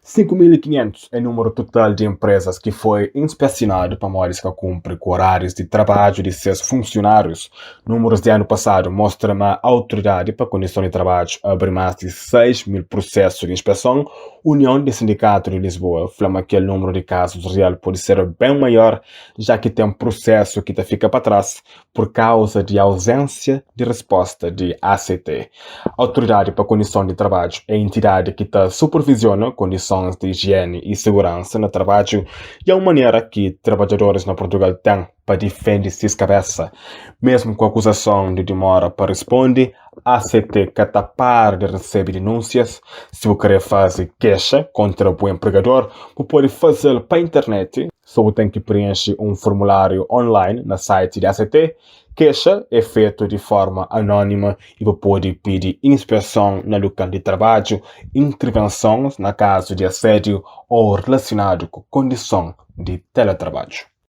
5.500 é númeru total di enprezas ki foi inspesionadu pamodi es ka kunpri ku orárius di trabadju di ses funsionárius. Númerus di anu pasadu mostra ma Autoridadi pa Kondison di Trabadju abri más di 6.000 prusesu di inspeson. Union di Sindikatu di Lisboa fla ma kel númeru di kazus real pode ser ben maior, ja ki ten prusesu ki ta fika pa tras pur kauza di auzénsia di risposta di ACT. Autoridadi pa Kondison di Trabadju é entidadi ki ta superviziona kondisons di ijieni y siguransa na trabadju y é un manera ki trabadjadoris na Purtugal ten pa difende sis kabesa. Mesmu ku akuzason di dimora pa risponde, ACT ka ta para di resebe dinúnsias. Si bu krê faze kexa kontra bu enpregador, bu pode faze-l pa internet. So bu ten ki prienxe un formuláriu online na site di ACT. Kexa é fetu di forma anónima y bu pode pidi inspeson na lukal di trabadju, intervensons na kazu di asédiu ô rilasionadu ku kondison di teletrabadju.